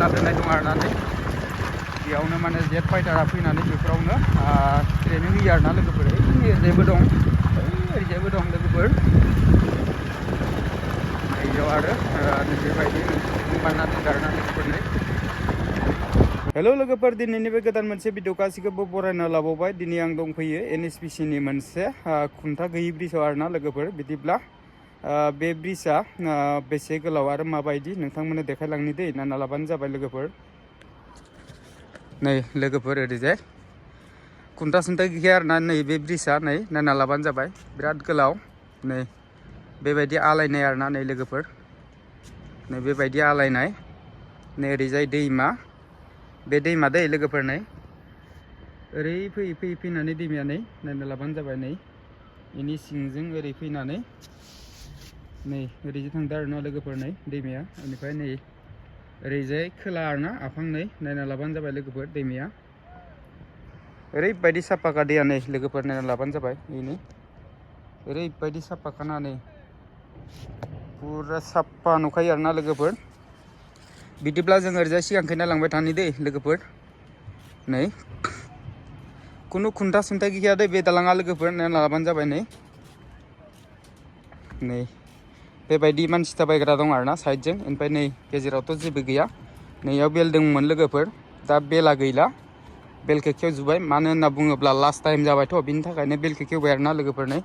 होना दोननाय दं आरोना नै बेयावनो माने जेट फाइटारा फैनानै बेफोरावनो ट्रेनिं होयो आरोना लोगोफोर ओरैजायबो दं ओरैजायबो दं लोगोफोर बेयाव आरो बेबायदि बानायना दोनदों आरोना लोगोफोर नै हेल' लोगोफोर दिनैनि बे गोदान मोनसे भिडिअ गासिखौबो बरायना लाबावबाय दिनै आं दंफैयो NSPC नि मोनसे खुन्थागैयि ब्रिजआव आरोना लोगोफोर बिदिब्ला बे ब्रिजआ बेसे गोलाव आरो माबायदि नोंथांमोननो देखायलांनि दै नायना लाबानो जाबाय लोगोफोर नै लोगोफोर ओरैजाय खुन्था सुन्था गैखाया आरोना नै बे ब्रिजआ नै नायना लाबानो जाबाय बिराद गोलाव नै बेबायदि आलायनाय आरोना नै लोगोफोर नै बेबायदि आलायनाय नै ओरैजाय दैमा बे दैमा दै लोगोफोर नै ओरै फैयै फैयै फैनानै दैमाया नै नायना लाबानो जाबाय नै बेनि सिंजों ओरै फैनानै नै ओरैजाय थांदों आरोना लोगोफोर नै दैमाया बेनिफ्राय नै ओरैजाय खोला आरोना आफां नै नायना लाबानो जाबाय लोगोफोर दैमाया ओरैबायदि साफाखा दैया नै लोगोफोर नायना लाबानो जाबाय बेनो ओरैबायदि साफाखाना नै पुरा साफा नुखायो आरोना लोगोफोर बिदिब्ला जों ओरैजाय सिगांखै नायलांबाय थानि दै लोगोफोर नै खुनु खुन्था सुन्था गैखाया दै बे दालाङा लोगोफोर नायना लाबानो जाबाय नै नै बेबायदि मानसि थाबायग्रा दं आरोना साइडजों ओमफ्राय नै गेजेरावथ' जेबो गैया नैयाव बेल दंमोन लोगोफोर दा बेला गैला बेलखौ खेवजोब्बाय मानो होनना बुङोब्ला लास्ट टाइम जाबायथ' बिनि थाखायनो बेलखौ खेवबाय आरोना लोगोफोर नै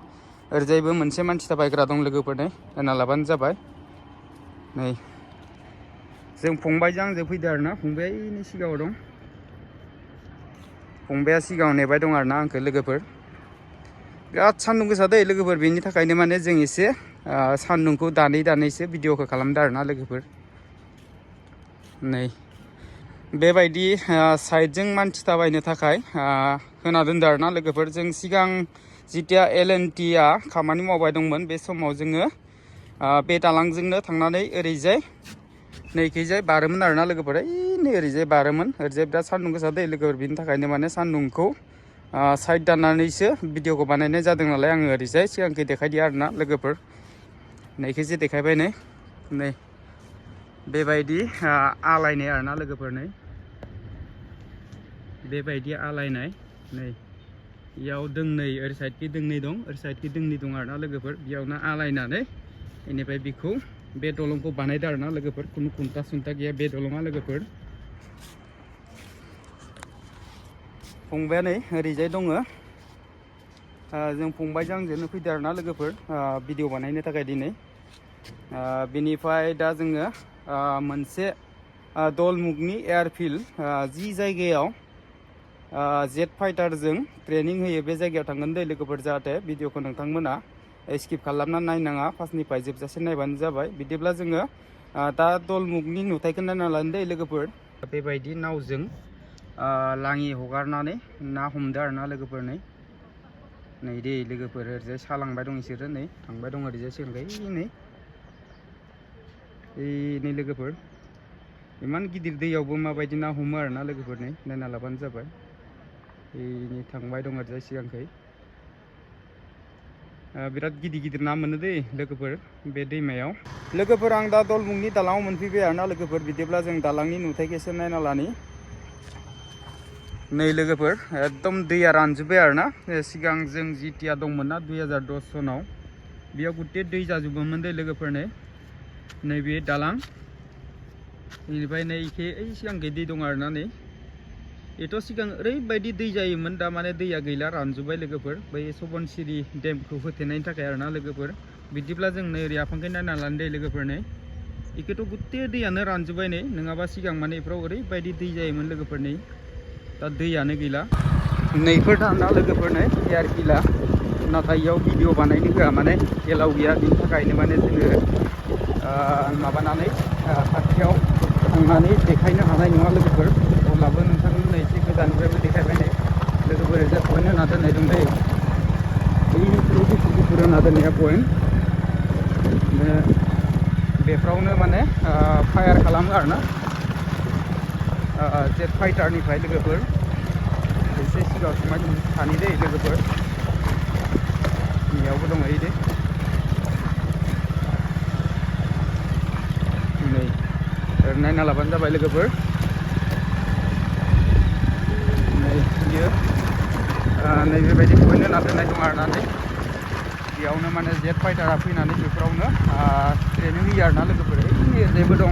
ओरैजायबो मोनसे मानसि थाबायग्रा दं लोगोफोर नै नायना लाबानो जाबाय नै जों फंबायजों आंजों फैदों आरोना फंबायनि सिगाङाव दं फंबाया सिगाङाव नेबाय दं आरोना आंखौ लोगोफोर बिराद सान्दुं गोसा दै लोगोफोर बेनि थाखायनो माने जों एसे सान्दुंखौ दानै दानैसो भिडिअखौ खालामदों आरोना लोगोफोर नै बेबायदि साइडजों मानसि थाबायनो थाखाय होना दोनदों आरोना लोगोफोर जों सिगां जिथिया LNTआ खामानि मावबाय दंमोन बे समाव जोङो बे दालांजोंनो थांनानै ओरैजाय नैखैजाय बारोमोन आरोना लोगोफोर नै ओरैजाय बारोमोन ओरैजाय बिराद सान्दुं गोसा दै लोगोफोर बिनि थाखायनो माने सान्दुंखौ साइड दाननानैसो भिडिअखौ बानायनाय जादों नालाय आङो ओरैजाय सिगांखै देखायदिया आरोना लोगोफोर नैखैसो देखायबाय नै नै बेबायदि आलायनाय आरोना लोगोफोर नै बेबायदि आलायनाय नै इयाव दोंनै ओरै साइडखै दोंनै दं ओरै साइडखै दोंनै दं आरोना लोगोफोर बेयावनो आलायनानै बेनिफ्राय बेखौ बे दलंखौ बानायदों आरोना लोगोफोर खुनु खुन्था सुन्था गैया बे दलङा लोगोफोर फंबाया नै ओरैजाय दङ जों फंबायजों आंजोंनो फैदों आरोना लोगोफोर भिडिअ बानायनो थाखाय दिनै बेनिफ्राय दा जोङो मोनसे दलमुगनि एयारफिल्ड जि जायगायाव जेट फाइटारजों ट्रेनिं होयो बे जायगायाव थांगोन दै लोगोफोर जाहाथे भिडिअखौ नोंथांमोना स्किप खालामना नायनाङा फार्स्टनिफ्राय जोबजासे नायबानो जाबाय बिदिब्ला जोङो दा दलमुगनि नुथायखौ नायना लानो दै लोगोफोर बेबायदि नावजों लाङि हगारनानै ना हमदों आरोना लोगोफोर नै दै लोगोफोर ओरैजाय सालांबाय दं इसोरो नै थांबाय दं ओरैजाय सिगांखै नै लोगोफोर इमान गिदिर दैयावबो माबायदि ना हमो आरोना लोगोफोर नै नायना लाबानो जाबाय नै थांबाय दं ओरैजाय सिगांखै बिराद गिदिर गिदिर ना मोनो दै लोगोफोर बे दैमायाव लोगोफोर आं दा दलमुगनि दालाङाव मोनफैबाय आरोना लोगोफोर बिदिब्ला जों दालांनि नुथायखौ एसे नायना लानि नै लोगोफोर एकदम दैया रानजोब्बाय आरोना सिगां जों जिथिया दंमोन ना 2010 सनाव बेयाव गुथे दै जाजोबोमोन दै लोगोफोर नैबे दालां बेनिफ्राय नै इखे सिगांखै दै दं आरोना नै बेथ' सिगां ओरैबायदि दै जायोमोन दा माने दैया गैला रानजोब्बाय लोगोफोर बै सबनसिरि डेमखौ होथेनायनि थाखाय आरोना लोगोफोर बिदिब्ला जों नै ओरै आफांखै नायना लानो दै लोगोफोर नै इखेथ' गुथे दैयानो रानजोब्बाय नै नङाबा सिगां माने बेफोराव ओरैबायदि दै जायोमोन लोगोफोर नै दा दैयानो गैला नैफोर दाना लोगोफोर नै एयारफिल्डआ नाथाय इयाव भिडिअ बानायनो होआ माने एलाव गैया बिनि थाखायनो माने जोङो माबानानै खाथियाव थांनानै देखायनो हानाय नङा लोगोफोर अब्लाबो नोंथांमोननो एसे गोजाननिफ्रायबो देखायबाय नै लोगोफोर ओरैजाय पइन्ट होना दोननाय दं दै बैफोराव गुफुर गुफुर होना दोननाया पइन्ट बेफ्रावनो माने फायार खालामो आरोना जेट फाइटारनिफ्राय लोगोफोर एसे सिगाङाव थांबाय थानि दै लोगोफोर बेयावबो दंहैयो दै नै नायना लाबानो जाबाय लोगोफोर नै बियो नैबेबायदि फैनो होना दोननाय दं आरोना नै बेयावनो माने जेट फाइटारा फैनानै बेफोरावनो ट्रेनिं होयो आरोना लोगोफोर ओरैजायबो दं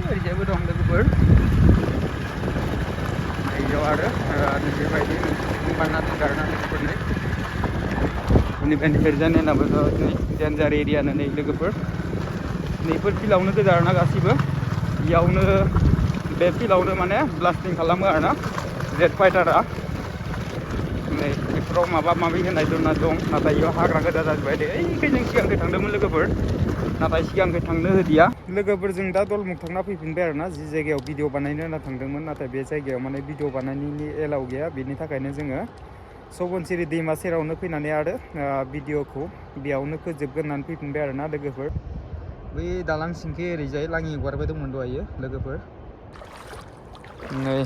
ओरैजायबो दं लोगोफोर बेयाव आरो नैबेबायदि बानायना दोनदों आरोना लोगोफोर नै उननिफ्रायनो ओरैजाय नायनाबो नै डेन्जार एरियानो नै लोगोफोर नैफोर फिल्डआवनो गोजा आरोना गासिबो बेयावनो बे फिल्डआवनो माने ब्लास्टिं खालामो आरोना जेट फाइटारा नै बेफोराव माबा माबि होनाय दोनना दं नाथाय बेयाव हाग्रा गोजा जाजोब्बाय दे ओइखै जों सिगांखै थांदोंमोन लोगोफोर नाथाय सिगांखै थांनो होदिया लोगोफोर जों दा दलमुख थांना फैफिनबाय आरोना जि जायगायाव भिडिअ बानायनो होनना थांदोंमोन नाथाय बे जायगायाव माने भिडिअ बानायनायनि एलाउ गैया बेनि थाखायनो जोङो सबनसिरि दैमा सेरावनो फैनानै आरो भिडिअखौ बेयावनो फोजोबगोन होननानै फैफिनबाय आरोना लोगोफोर बै दालां सिंखै ओरैजाय लाङि हगारबाय दंमोन दहायो लोगोफोर नै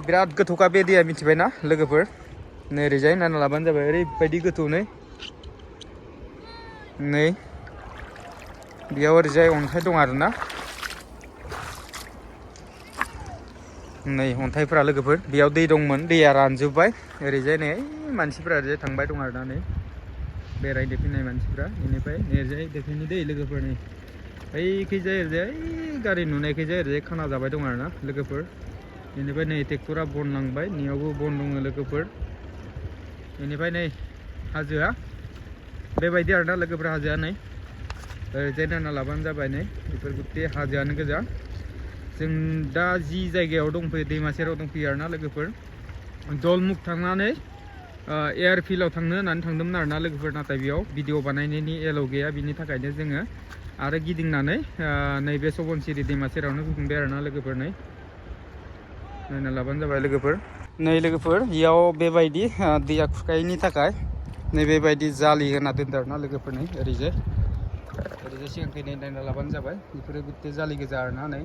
बिराद गोथौखा बे दैया मिथिबायना लोगोफोर नै ओरैजाय नायना लाबानो जाबाय ओरैबायदि गोथौ नै बेयाव ओरैजाय अन्थाइ दं आरोना नै अन्थाइफोरा लोगोफोर बेयाव दै दंमोन दैया रानजोब्बाय ओरैजाय नै मानसिफोरा ओरैजाय थांबाय दं आरोना नै बेरायनो फैनाय मानसिफ्रा बेनिफ्राय ओरैजाय देखायनो दै लोगोफोर नै ओइखैजाय ओरैजाय गारि नुनायखैजाय ओरैजाय खाना जाबाय दं आरोना लोगोफोर बेनिफ्राय नै ट्रेक्टरा बन लांबाय नैयावबो बन दङ लोगोफोर बेनिफ्राय नै हाजोआ बेबायदि आरोना लोगोफोर हाजोआ नै ओरैजाय नायना लाबानो जाबाय नै बेफोर गुथे हाजोआनो गोजा जों दा जि जायगायाव दंफैयो दैमा सेराव दंफैयो आरोना लोगोफोर दलमुख थांनानै एयारफिल्डआव थांनो होननानै थांदोंमोन आरोना लोगोफोर नाथाय बेयाव भिडिअ बानायनायनि एलाउ गैया बिनि थाखायनो जोङो आरो गिदिंनानै नैबे सबनसिरि दैमा सेरावनो फैफिनबाय आरोना लोगोफोर नै नायना लाबानो जाबाय लोगोफोर नै लोगोफोर इयाव बेबायदि दैया खुरखायैनि थाखाय नैबेबायदि जालि होना दोनदों आरोना लोगोफोर नै ओरैजाय सिगांखै नै नायना लाबानो जाबाय बेफोरो गुथे जालि गोजा आरोना नै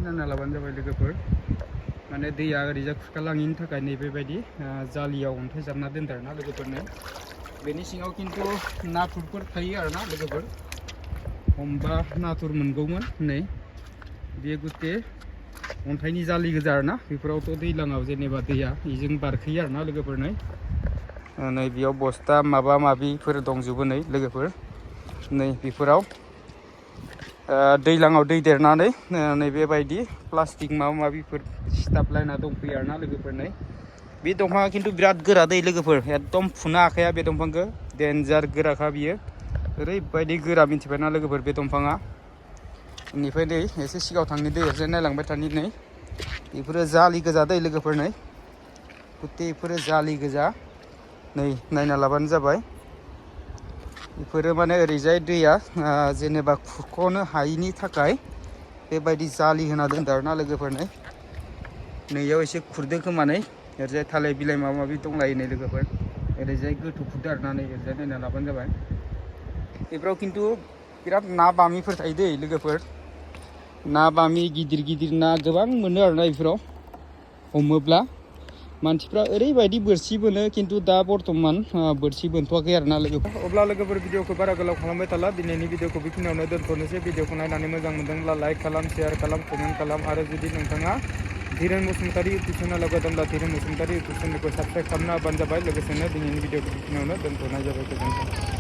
नायना लाबानो जाबाय लोगोफोर माने दैया ओरैजाय खुरखालाङिनि थाखाय नैबेबायदि जालियाव अन्थाइ जाबना दोनदों आरोना लोगोफोर नै बेनि सिङाव खिन्थु नाथुरफोर थायो आरोना लोगोफोर हमबा नाथुर मोनगौमोन नै बे गुथे अन्थाइनि जालि गोजा आरोना बेफोरावथ' दैज्लाङाव जेनेबा दैया बेजों बारखोयो आरोना लोगोफोर नै बेयाव बस्था माबा माबिफोर दंजोबो नै लोगोफोर नै बेफोराव दैज्लाङाव दै देरनानै नैबेबायदि प्लास्टिक माबा माबिफोर सिथाबलायना दंफैयो आरोना लोगोफोर नै बे दंफाङा खिन्थु बिराद गोरा दै लोगोफोर एकदम फुनो हाखाया बे दंफांखौ डेन्जार गोराखा बियो ओरैबायदि गोरा मिथिबायना लोगोफोर बे दंफाङा बेनिफ्राय नै एसे सिगाङाव थांनि दै एरजाय नायलांबाय थानि नै बेफोरो जालि गोजा दै लोगोफोर नै गुथे बेफोरो जालि गोजा नै नायना लाबानो जाबाय बेफोरो माने ओरैजाय दैया जेनेबा खुरख'नो हायिनि थाखाय बेबायदि जालि होना दोनदों आरोना लोगोफोर नै नैयाव एसे खुरदों खोमा नै ओरैजाय थालिर बिलाइ माबा माबि दंलायो नै लोगोफोर ओरैजाय गोथौ खुरदों आरोना नै ओरैजाय नायना लाबानो जाबाय बेफोराव खिन्थु बिराद ना बामिफोर थायो दै लोगोफोर ना बामि गिदिर गिदिर ना गोबां मोनो आरोना बेफोराव हमोब्ला मानसिफ्रा ओरैबायदि बोरसि बोनो खिन्थु दा बर्थमान बोरसि बोनथ'वाखै आरोना लोगोफोर अब्ला लोगोफोर भिडिअखौ बारा गोलाव खालामबाय थाला दिनैनि भिडिअखौ बेखिनियावनो दोनथ'नोसै भिडिअखौ नायनानै मोजां मोनदोंब्ला लाइक खालाम शेयार खालाम कमेन्ट खालाम आरो जुदि नोंथाङा धीरेन बसुमतारी इउटुब चेनेलाव गोदानब्ला धीरेन बसुमतारी इउटुब चेनेलखौ साबस्क्राइब खालामना होबानो जाबाय लोगोसेनो दिनैनि भिडिअखौ बेखिनियावनो दोनथ'नाय जाबाय गोजोन्थों।